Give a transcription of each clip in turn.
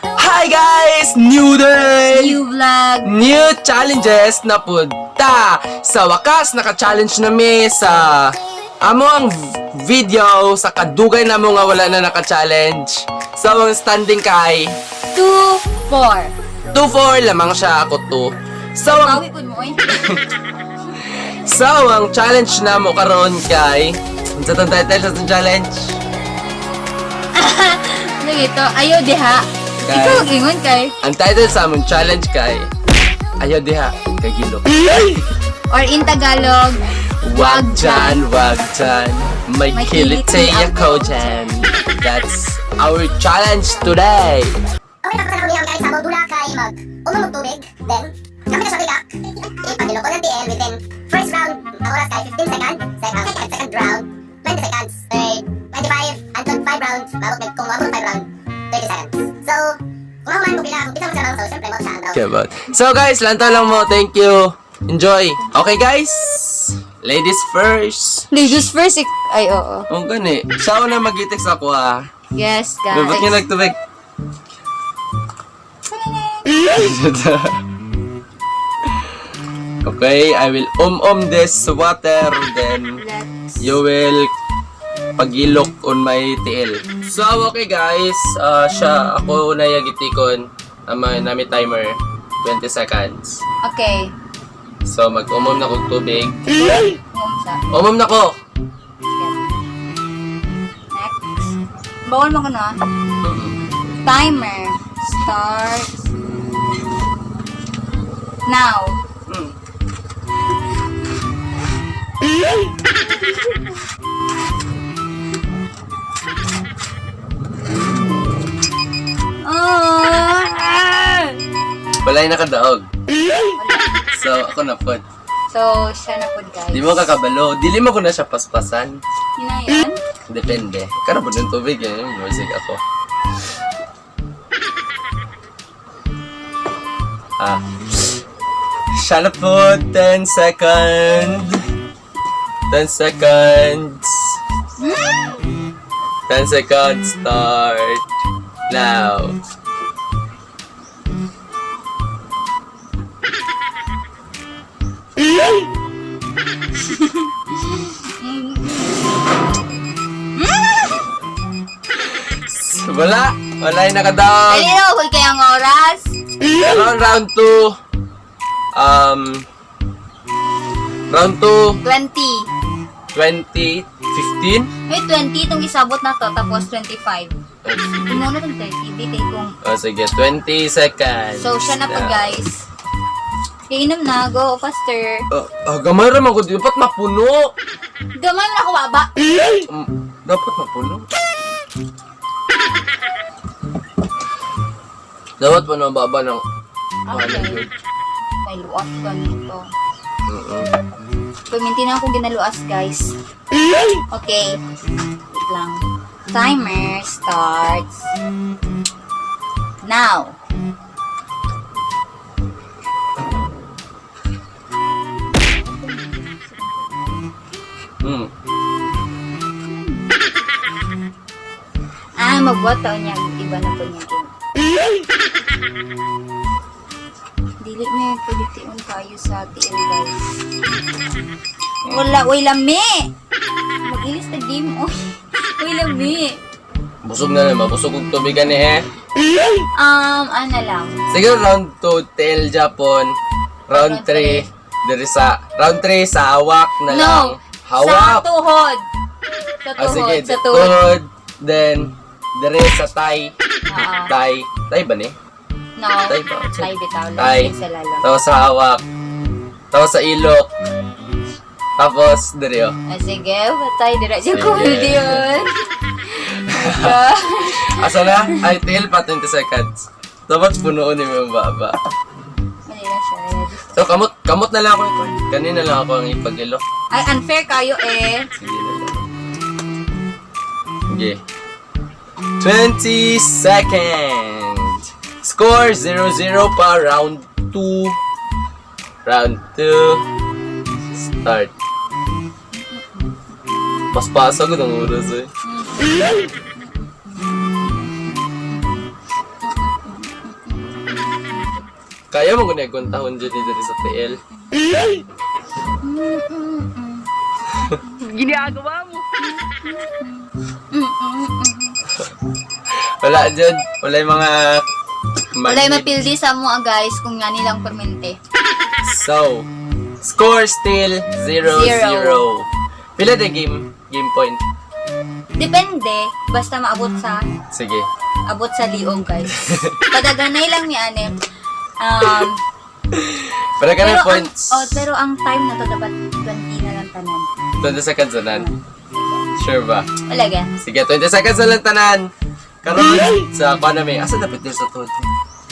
Hi guys! New day! New vlog. New challenges na punta! Sa wakas, naka-challenge na mi sa amo ang video sa kadugay na mo nga wala na naka-challenge. So, ang standing kay 2, 4. 2-4 lamang siya, ako 2. So, ang, Bawi po mo, oy. so, ang challenge na mo karon kay unsa tong title sa tong challenge? Ano ito? Ayaw diha. Kay- Ikaw ang ingon kay. Ang title sa among challenge kay Ayaw diha kay Gilok. Or in Tagalog, Wag dyan, wag dyan. May May kiliti kiliti ako ako dyan. That's our challenge today. Okay, tapos na kami ang sa dula kay mag umom og tubig. Then, kami na sa likak. Ipagilo ko ng TL within first round, ang oras kay 15 seconds. Second, second round, 20 seconds. Third, 25, until 5 rounds. Mabot nag kung mabot 5 round, 30 seconds. So, kung ako man kung pila, kung pila man siya lang, so syempre mo siya ang Okay, but. So guys, lantaw lang mo. Thank you. Enjoy. Okay guys? Ladies first. Ladies first. Ay, oo. Oh, gani. Siya na mag-text ako ah. Yes, guys. Ba't nga nagtubig? Okay, I will um-um this water, then Let's... you will pagilok on my TL. So, okay guys, siya, ako na yagitikon. Ama, nami timer, 20 seconds. Okay. So, mag-umom na kog tubig. Umom sa. Umom na ko! Sige. Next. Bawal mo ko na. Timer starts now. Ah! Balay nakadaog. So, ako na po. So, siya na po, guys. Di mo kakabalo. Dili mo ko na siya paspasan. Yun na yan. Depende. Karabot ng tubig eh. Music ako. Ah. Siya na po. 10 seconds. 10 seconds. 10 seconds. Start. Now. Wala. Wala yung nakadaog. Dali na, hul kayang oras. Round round 2. Round 2, 20. 20, 15. Ay, 20 itong isabot na to, tapos 25. Tumuna itong 30, di kay kung... Oh, sige, 20 seconds. So, siya na po, guys. Kainom na, go faster. Oh, gamay ra man gud, dapat mapuno. Gamay mo na ako, baba. Dapat mapuno. Dapat puno ang baba ng Okay. May luwas ka nito. Mm-mm. Paminti na akong ginaluas, guys. Okay. Wait lang. Timer starts now. Ah, magbuhat taon niya. Iba na po niya game. Dili na pwede kayo sa TL, guys. Wala, uy, lami! Mag-ilis na game, uy. Uy, lami. Busog na naman, busog og tubig ani eh. Ano lang. Siguro round 2, Tel Japon. Round Round 3, diri sa round 3 sa hawak na No! lang. Hawak. Sa tuhod. Sa Ah, tuhod. sige, Sa tuhod. tuhod. Then diri sa tay. Oo. Tay. Tay ba ni? No. Tay ba? Tay bitaw lang. Tay. Sa lalong. Tapos sa hawak. Tapos sa ilok. Tapos diri oh. Ah, sige, patay. Diretso ko Sige. yun. Asa na? Ay, tail pa 20 seconds. Dapat punuon ni yung baba. Mali na siya. So, kamot, kamot na lang ako. Kanina lang ako ang ipag-ilok. Ay, unfair kayo eh. Sige na lang. Sige. 20 seconds. Score 0-0 pa round 2. Round 2. Start. Paspasa ko ng oras eh. Kaya mo kung nagkuntahon dyan dito sa TL. Ginagawa mo. Wala dyan. Wala yung mga Walay manhid. mapildi sa mo ah, guys kung nga nilang permente. So, score still 0-0. Zero. Pila the game? Game point. Depende, basta maabot sa Sige. abot sa liog, guys. Padaganay lang ni ane. Para ka Pero ng points. ang, oh, pero ang time na to dapat 20 na lang tanan. 20 seconds na nan. Sure ba? Wala ga. Sige, 20 seconds na lang tanan. Karon sa kuan na may. Asa dapat din sa tuhod?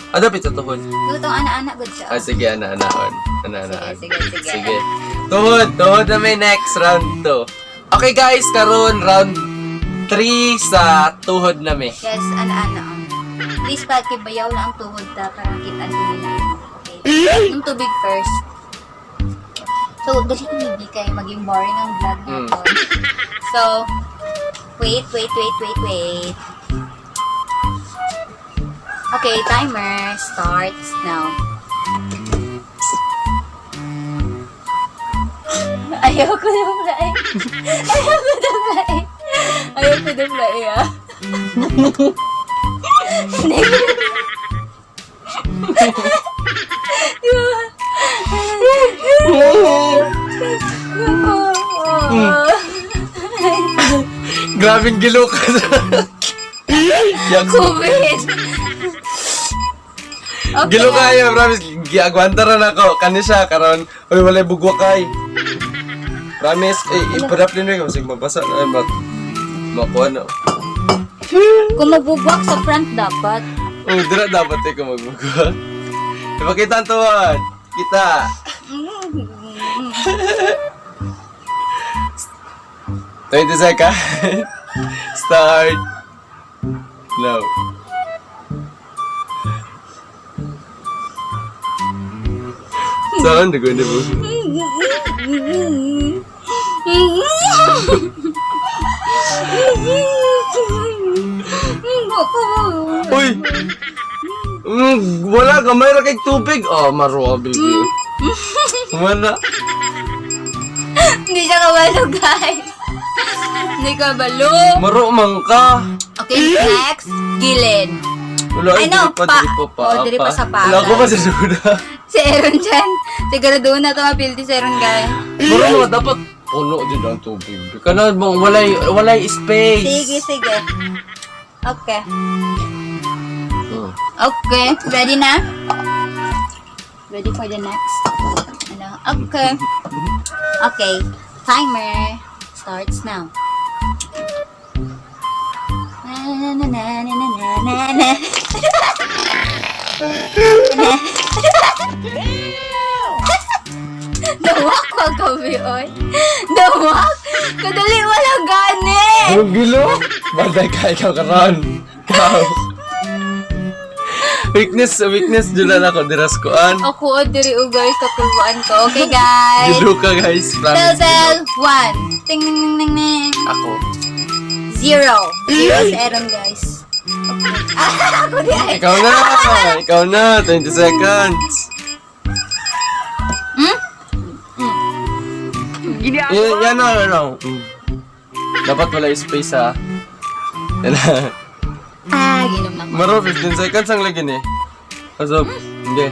Ah, dapat sa tuhod. Lutong ana-ana gud siya. Ah, sige, ana, anaon. Ana, anaon. Sige, sige, sige. Sige. Tuhod, tuhod na may next round 2. Okay guys, karon round 3 sa tuhod na may. Yes, ana-ana. Oh. Please pakibayaw na ang tuhod ta para kita ang tubig na. Okay. Yung tubig first. So, dali hindi kay maging boring ang vlog na to. So, wait, wait, wait, wait, wait. Okay, timer starts now. Ayoko na fly. Ayoko na fly. Ayoko na fly, ah. Hindi. Grabing gilo ka. Yak. COVID. Okay. Gilo kayo, promise. Giagwanta ra nako. Kani siya karon. Oy, walay bugwa kay. Promise, eh, iparap din mo kasi mabasa na ay mat makuha na. Kung magbubwak sa front dapat. Oh, dira dapat eh kung magbugwa. Ipakita ang tuhod. Kita. 20 seconds. Start. No. Saan? Nagwende mo. Uy! Wala, gamay ra kay tubig. Oh, maruwa, baby. Wala. Hindi siya kabalo, guys. Hindi kabalo. Maro man ka. Okay, next. Gilid. Wala, Ay, ay, no, diri pa, pa. diri pa, pa. Oh, diri pa sa paa, Wala ko pa guys. sa suda. Si Aaron dyan. Siguro doon na ito mapildi si Aaron, guys. Maro mga dapat puno din ang tubig. Kana bang walay space. Sige, sige. Okay. Oh. Okay. Ready na? Ready for the next? Ano? Okay. Okay. Timer starts now. Na na na na na na na na. Dawak ko gabi, oy. Dawak! Kadali wala gani! Ang gilo. Banday ka ikaw karon. Ikaw. Weakness, weakness jud na ako diras kuan. Ako, oh, diri oh, guys, kakulbuan ko. Okay, guys. Gilo ka guys, Bell, promise. bell, Gilo. one. Ting, ting, ting, ting, ting. Ako. Zero. Zero sa Aaron, guys. Okay. Ah, ako di ay. Ikaw na. Ikaw na 20 seconds. Hmm? Ginagawa Yan, yan, ano, ano. Dapat wala space ha. Yan na. Ah, ginom na ko. Maro, 15 seconds ang lagi ni. Kaso, hindi.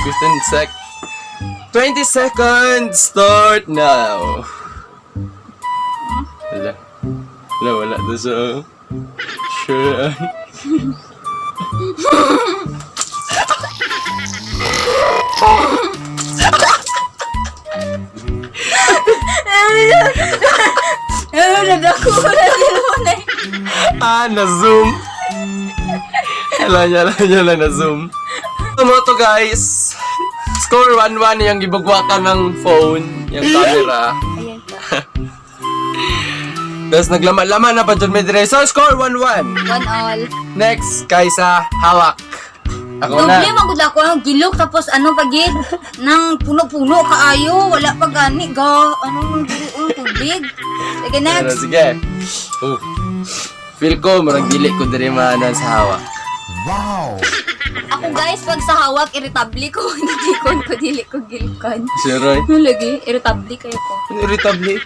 15 sec. 20 seconds! Start now! Wala. Wala, wala. Doon sa... Sure. Ano, nadako ko na cellphone eh. Ah, na-zoom! Alam niya lang na-zoom. Ito mo to guys. Score 1-1 yung gibugwakan ng phone, yung camera. Ayan pa. Tapos naglama-lama na pa dyan may dire. So, score 1-1. One all. Next, kaysa hawak. Ako na. Doble man gud ako ang gilok tapos ano pagid nang puno-puno kaayo, wala pa gani ga ano man gud ang tubig. Sige, Pero next. sige. Feel ko, murag dili ko diri maanan sa hawa. Ako guys, pag sa hawak irritable ko, hindi ko ko dili ko gilkan. Sure, eh. Ano lagi? Irritable kayo ko. Irritable.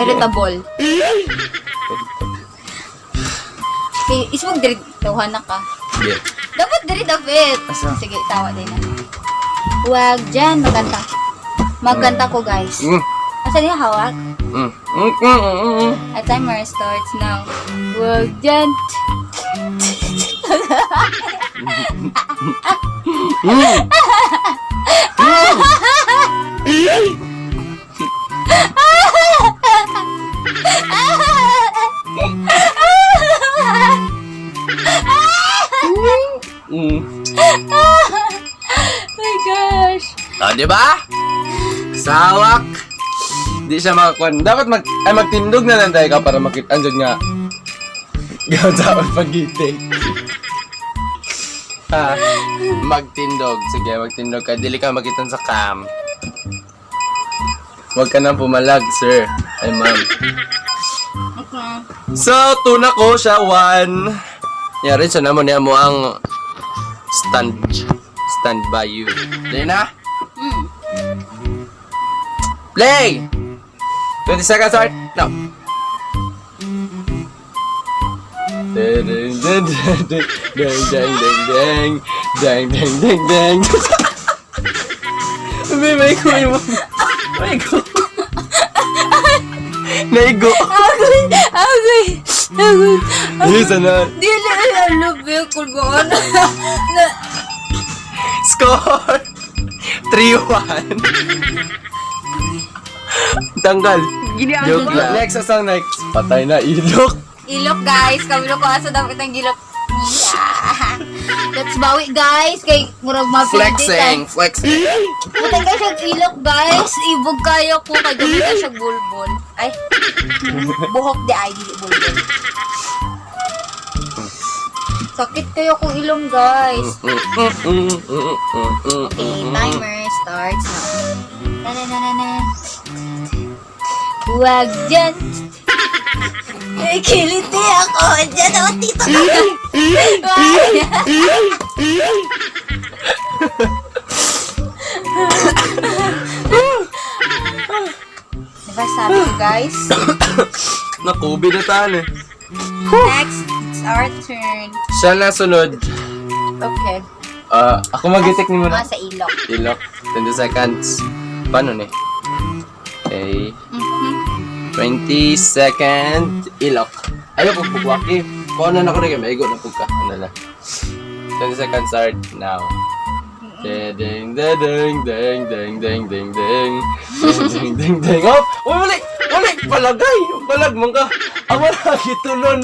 Irritable. Okay, ismog diri tawhan na ka. Sige. Dapat diri dapat. Asa? Sige, tawa din na. Wag dyan, magkanta. Magkanta ko guys. Asan yung hawak? A timer starts now. Wag dyan. My gosh. Ah, di ba? Sa hawak. Di siya makakuan. Dapat mag ay magtindog na lang tayo ka para makita andyan nga. Gawin sa akong pagitik. Ha? Magtindog. Sige, magtindog ka. Dili ka makita sa cam. Huwag ka nang pumalag, sir. Ay, ma'am. Okay. So, tuna ko siya, one. Yari siya naman niya mo ang stand by you. Play na? Play! 20 seconds, start. No. Ding, ding, ding, ding, ding, ding, ding, ding, ding, ding, ding. May ko mo. May ko. Naigo. Agoy! Agoy! Agoy! Ay, sana. Dili ano ba kung ba na na Score! 3-1. Tanggal. Joke lang. Next, asang next. Patay na, ilok. Ilok guys, kabilo ko asa dapat ang gilok. Yeah. Let's bawi guys kay murag mapildi Flexing, flexing. Putay ka siyang ilok guys, ibog kayo ko kay gamit ka siya bulbul. Ay. Buhok di ay dili bulbul. Sakit kayo kong ilong guys. Okay, timer starts now. Na na na na na. Huwag dyan. Ay, kiliti ako. Diyan ako, tito. Wag. Diba sabi ko, guys? Naku, binataan eh. Next, it's our turn. Siya na sunod. Okay. Ah, ako mag-itik ni muna. Ah, sa ilok. Ilok. 20 seconds. Paano ni? Okay. 20 second ilok. Ayaw ko pugwaki. Kung ano na ko na kayo, maigo na pug ka. Ano na. 20 seconds start now. Ding ding ding ding ding ding ding ding ding ding ding. Oh! Uy, wala! Wala! Palagay! Palag mong ka! Ako na, gitulon!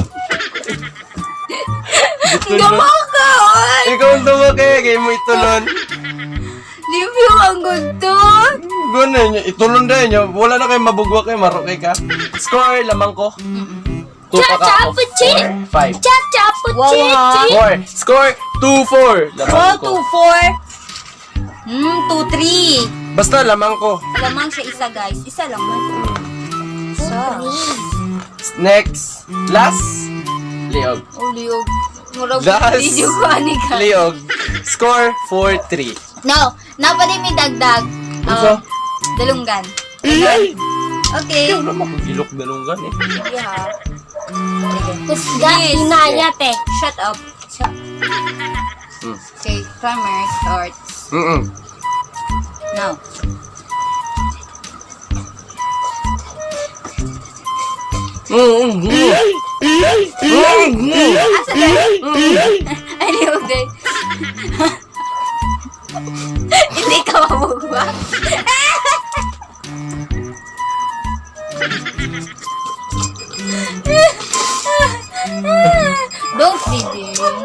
Gitulon! Gamaka! Oy! Ikaw ang tumaki! Kaya mo itulon! Limpyo ang gusto! Gano'n niya, itulon din niya. Wala na kayo mabugwa kayo, marukay ka. Score, lamang ko. 2 pa ka ako. 4, 5. Wow, ha? 4. Score, 2-4. Lamang 4, ko. 2, 4. 2, 3. Basta lamang ko. Lamang siya isa, guys. Isa lang man. Isa. Next. Last. Liog. Oh, liog. Murag Last. video ko, ani ka. Liog. Score, 4-3. No, napadi may dagdag. Unsa? Oh, dalunggan. Okay. Wala makagilok dalunggan eh. Sige ha. Sige. Kusga, Yes. inayat eh. Shut up. Shut. Okay, timer starts now. Asa na? Ay, liog day. Hindi ka mabugwa. Don't be there.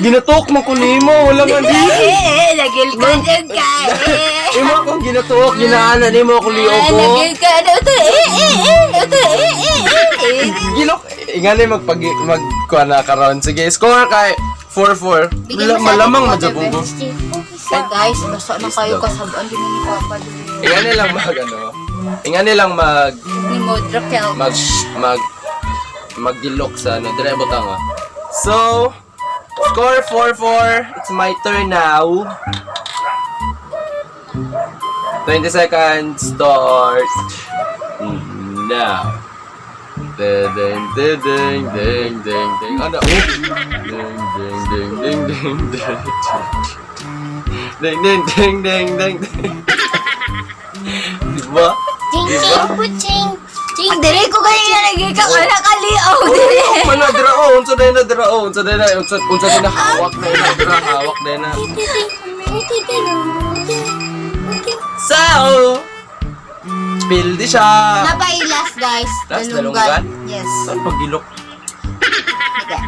Ginatok mo ko nimo, wala man di. Eh, nagil ka dyan ka. Eh. Imo akong ginatuok, ginaanan nimo ako liog Ah, ko. Nagil ka. Ano ito? Eh, eh, eh. Ito, eh, eh, eh. Gilok, ingani magpag mag Kuha na karon. Sige, score kay 4-4. Bigyan mo sa akin Malamang ng water, majabong ko. Ay guys, basta na kayo kasabaan din ni Papa dun. Ingan nilang mag ano. Ingan nilang mag Ni Modra Kel. mag mag magdilok sa ano, dire butang ah. So, score 4-4. It's my turn now. 20 seconds start now. Ding ding ding ding ding ding ding. Ano? Oh. Ding ding ding ding ding ding. Ding ding ding ding ding ding. Diba? Ching, Diba? ching, puching. Ching, Dili ko kayo nalagay ka ka nakaliaw dili. Mana dira oh, unsa day na dira oh, unsa day na unsa unsa day na hawak na na dira hawak na na. So, pildi siya. Napailas guys. Last, dalunggan? Yes. Saan pagilok? Sige.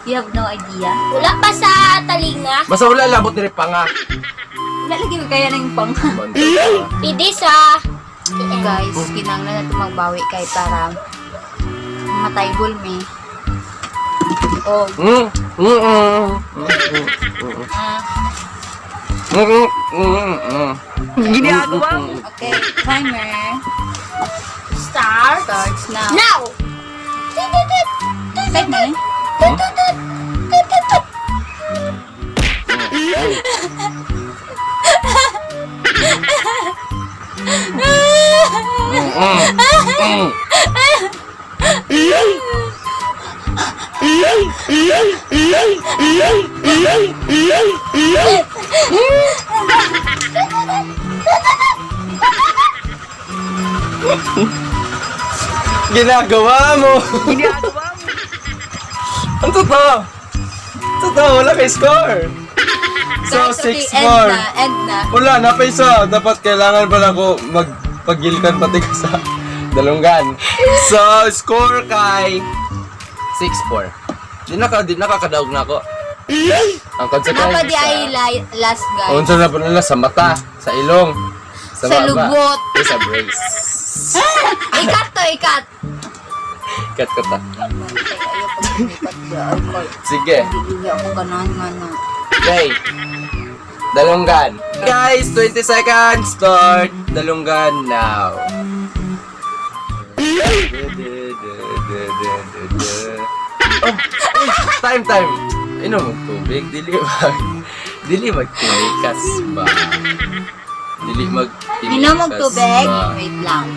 You have no idea. Wala pa sa talinga. Basta wala labot diri pa nga. Wala lagi ko kaya ng pang. Bantay ka. Pwede sa Guys, kinanglan na ito magbawi kay para matay me. Oh. Ah, Ginagawa mo. Okay, timer start. starts now. Now! Type mo na eh. Ginagawa mo. Ginagawa mo. Ang totoo. Totoo, wala kay score. So, Guys, okay, 6-4. end na, end na. Wala, na pa isa. Dapat kailangan pala ko magpagilkan pati ko sa dalunggan. So, score kay 6-4. Di nakakadaog na ako. Ang consequence. Napa di ay last guys. Unsa na po nila sa mata, sa ilong, sa, Sa baba, lubot. eh, sa brace. Ikat to, ikat. Cut cut ta. Ay, ayaw pag lumipat ba? Ay, kay. Sige. Hindi ako ganahan nga na. Okay. Dalunggan. Guys, 20 seconds. Start. Dalunggan now. Oh, uy, time, time. Inom mo tubig. Dili mag... Dili magtinikas ba? Dili mag Inom og tubig. ba? Wait lang.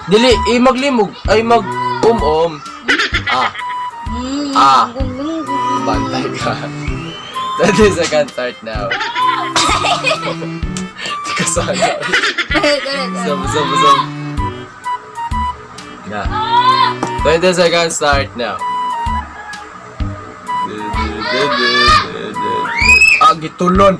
Dili, eh, maglimog. Ay, mag um-um. Ah, Ah. Bantay ka. 20 seconds start now. Di ka sana. Stop, stop, stop. Na. 20 seconds start now. Ah, gitulon.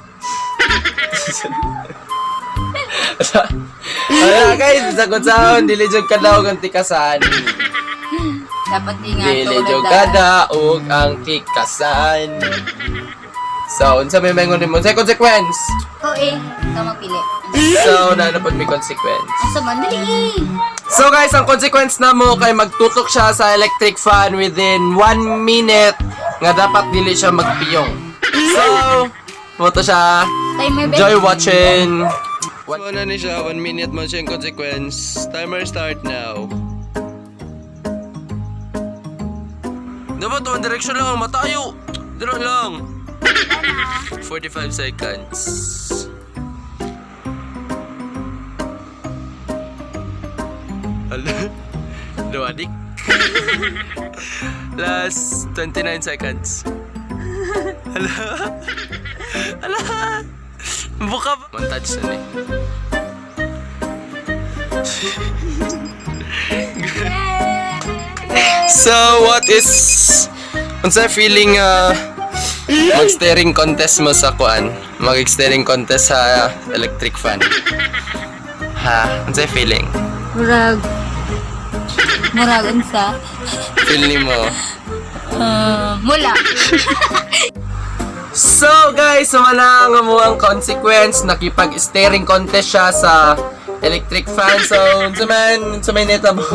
Wala guys, sagot sa dili jud ka daw ang tikasan. Dapat di nga Dili to jud ka daog ang tikasan. So, unsa may maingon nimo? Sa consequence. Ko eh. Ikaw magpili. So, na pod may consequence. Asa man? Dali eh. So guys, ang consequence na mo kay magtutok siya sa electric fan within 1 minute nga dapat dili siya magpiyong. So, moto siya. Timer ba? Enjoy watching. So, na ni siya, 1 minute man siya yung consequence. Timer start now. Dapat one direction lang ang mata ayo. Dira lang. 45 seconds. Hala. Dumadik. Last 29 seconds. Hala. Hala. Buka ba? Montage na ni. So, what is unsa feeling mag-steering contest mo sa kuan? Mag-steering contest sa electric fan. Ha, unsa feeling? Murag. Murag unsa? Feel mo. Mula. So guys, sumala ang ang consequence. Nakipag-steering contest siya sa electric fan. So, unsa man, unsa may neta mo?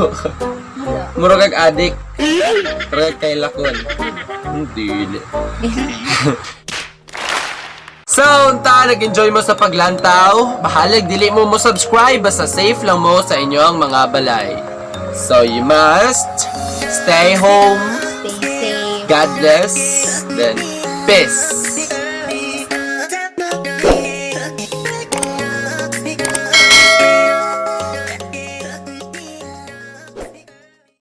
Murag kag addict. Try kay lakon. Hindi. So, unta, nag-enjoy mo sa paglantaw? Bahalag dili mo mo subscribe basta safe lang mo sa inyong mga balay. So, you must stay home. Stay safe. God bless. Then, peace.